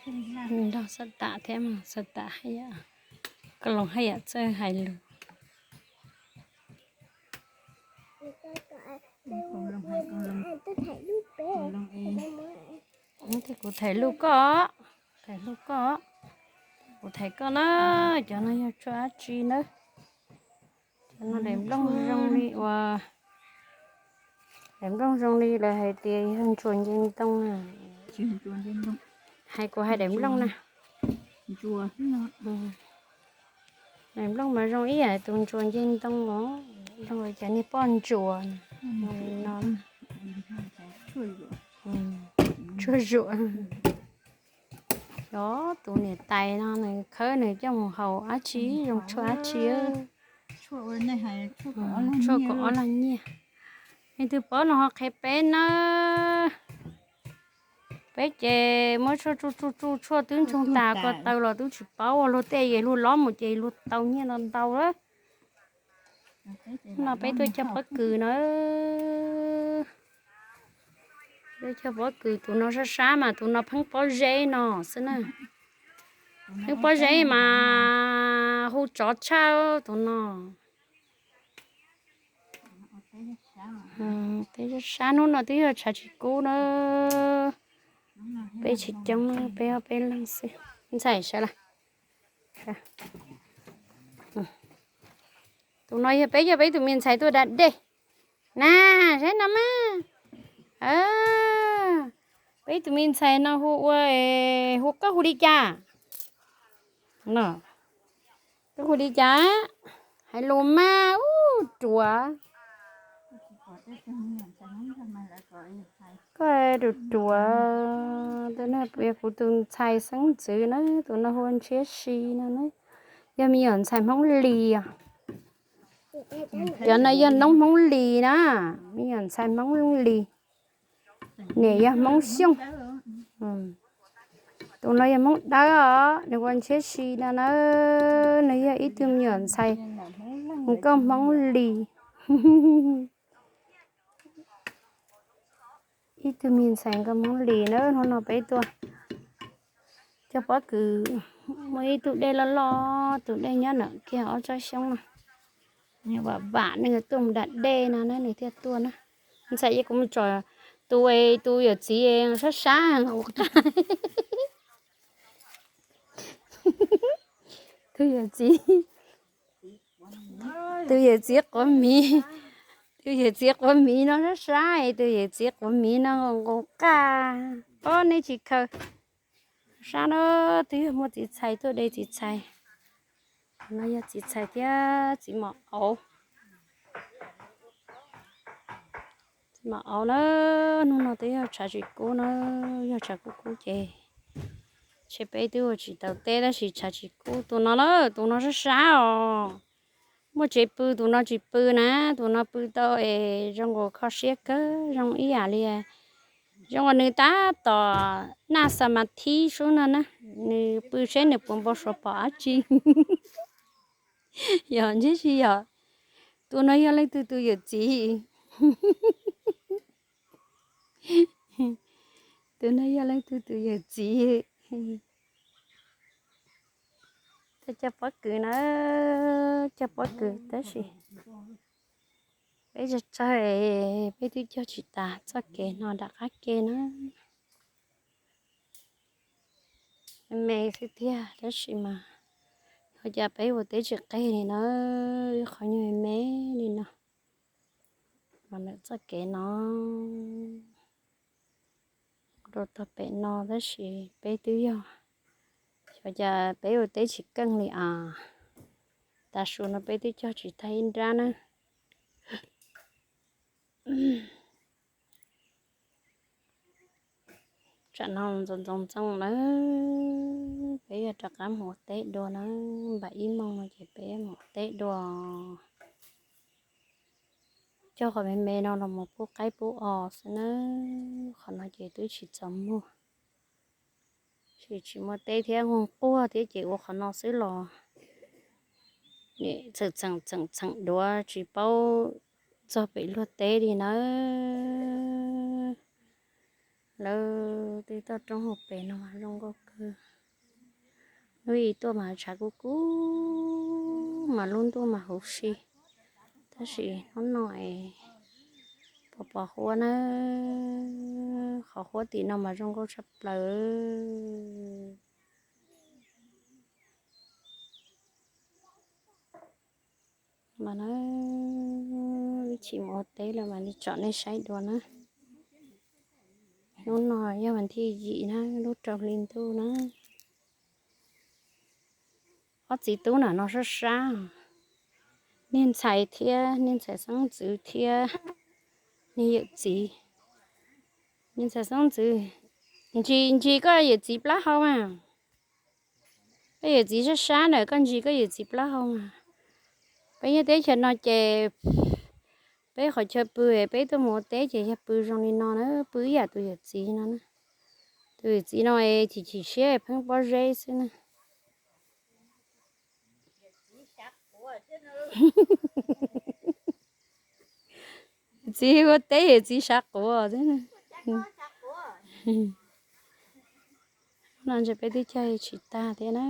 Nrog xav tam thiab mas xav tam haj yam, koj los haj yam txawj hais lus. Kuv tham lub koj, tham lub koj, kuv tham koj na. Cov no yog tshuaj dab tsi na? Cov no daim nplooj zoo li uas, daim nplooj zoo li lawv hais tias yog ntsuas nce ntoo na. Hais kuv hais daim nplooj na. Daim nplooj mas zoo ib yam tus ntsuas nce ntoo os, zoo li cov niag poj ntsuas no. Tshuaj zuam. Xyov tus niam tais no nws khawb nws coj mus haus dab tsi, zoo tshuaj dab tsi. Tshuaj kaum ob lag nyiaj. Leej twg paub no ho qhia peb na. Peb ces muab tshuaj tsuj tsuj tsuj tshuaj twb ntsoog tas ko taw los twb tsis paub ua luag tej es luag lob mus ces luag tau nyiaj ntau ntau lawm. No peb tuaj cog pob kws na. Tuaj cog pob kws, tus no sab sab mas tus no pheej pob zeb no xwb na. Pheej pob zeb mas hu tsov tshaj tus no. Peb sab sab hnub no twb yog tshav tsis kub na. Peb tsis coob, peb ob peb leeg xwb. Ntxhais sawv lawm. Tus no yog peb, yog peb tus me ntxhais tuaj da dej na, saib no mas. Peb tus me ntxhais no hu ua, hu koj hu li cas? Koj hu li cas? Hais lus mas ub ruam. Koj ruam ruam, tus no yog kuv tus ntxhais xeeb ntxwv na, tus no hu ua Ntshiab Si no na, yog me nyuam ntxhais Hmoob Lis os. Cov no yog noob Hmoob Lis na, me nyuam ntxhais Hmoob Lis, niam yog Hmoob Xyooj. Tus no yog Hmoob Dawb os, nws ua Ntshiab Si no na, nws yog ib tug me nyuam ntxhais nkauj Hmoob Lis. Ib tug me ntxhais nkauj Hmoob Lis na, hnub no peb tuaj cog pob kws, muaj ib tug dej loj loj, tus dej nyob nram kiag ob tsob xyoob no. Nws vam vam nws tuaj mus da dej no na nws thiaj tuaj na. Ntxhais, cia kuv mus tsom tus, tus yawm txiv sab sab nqus qab. Tus yawm txiv, tus yawm txiv quav miv, tus yawm txiv quav miv no sab sab, tus yawm txiv quav miv no nqus qab. Ob, nej tsis khaws. Sab no twb yog muaj txiv txhais tuaj de txiv txhais. No yog txiv txhais thiab txiv mos auv. Txiv mos auv na, hnub no twb yog tshav tsis kub na, yog tshav kub kub ces ntshe peb twb ua tsis tau teb tab sis tshav tsis kub. Tus no na, tus no sab sab os. Muaj tsev pw tus no tsis pw na, tus no pw tau es zoo nkaus kho siab kawg, zoo ib yam li zoo uas nws tab tom naj xa mas thib sub no na, nws pw seb nws puas npau suav pom dab tsi. Yog ntshe tsis yog, tus no yog leej twg tus yawm txiv? Tus no yog leej twg tus yawm txiv? Cog pob kws na, cog pob kws tab sis peb tsawg tsawg, peb twb cog tsis tas txoj kev no nram qab ke na. Me xwb tiag tab sis mas ho cas peb ua teb tsis qeg li na, ib qhov nyuag me me li no. Mas lawm txoj kev no rau tog pem no tab sis peb twb yog, xyov cas peb ua teb tsis keej li as. Tav su no peb twb cog tsis tag ib nrab na. Tsam no ntxoov ntxoov ntxoo na, peb yuav rov qab mus ua teb dua na, npaum ib moos no ces peb mus ua teb dua. Cog qhov me me no los mus pub qaib pub os xwb na, qhov no ces twb tsis txaus muag. Tsis, tsis muaj teb thiab, nquag quag thiab ces ua qhov no xwb los txheem txheem txheem txheem duav tsis paub txog pem luag teb li nawb. Lawv tej toj roob hauv pes no mas zoo nkauj kawg. Lub ib tuaj mas tshav kub kub, mas lub ntuj mas huv si, tab sis hnub no es pos pos huab na, qhov huab tim no mas zoo nkauj tshaj plaws. Mas na, ib chim mus ua teb lawm mam li tsom nej saib dua na. Hnub no yog vas thij yim na, lub rau hli ntuj na. Ob txiv tub nram no sab sab, niag ntxhais thiab niag ntxhais xeeb ntxwv thiab niag yawm txiv. Niag ntxhais xeeb ntxwv, ntsis ntsis koj yawm txiv plaub hau mas. Koj yawm txiv sab sab ntawm koj ntsis koj yawm txiv plaub hau mas. Peb nyob teb chaws no ces peb qhov chaw pw, peb tuaj mus ua teb ces yog pw zoo li no na, pw ib yam tus yawm txiv no na. Tus yawm txiv no es chim chim siab pheej pob zeb xwb na. Txiv ua teb yawm txiv sav quav xwb. No ntshe peb twb cog tsis tag thiab na.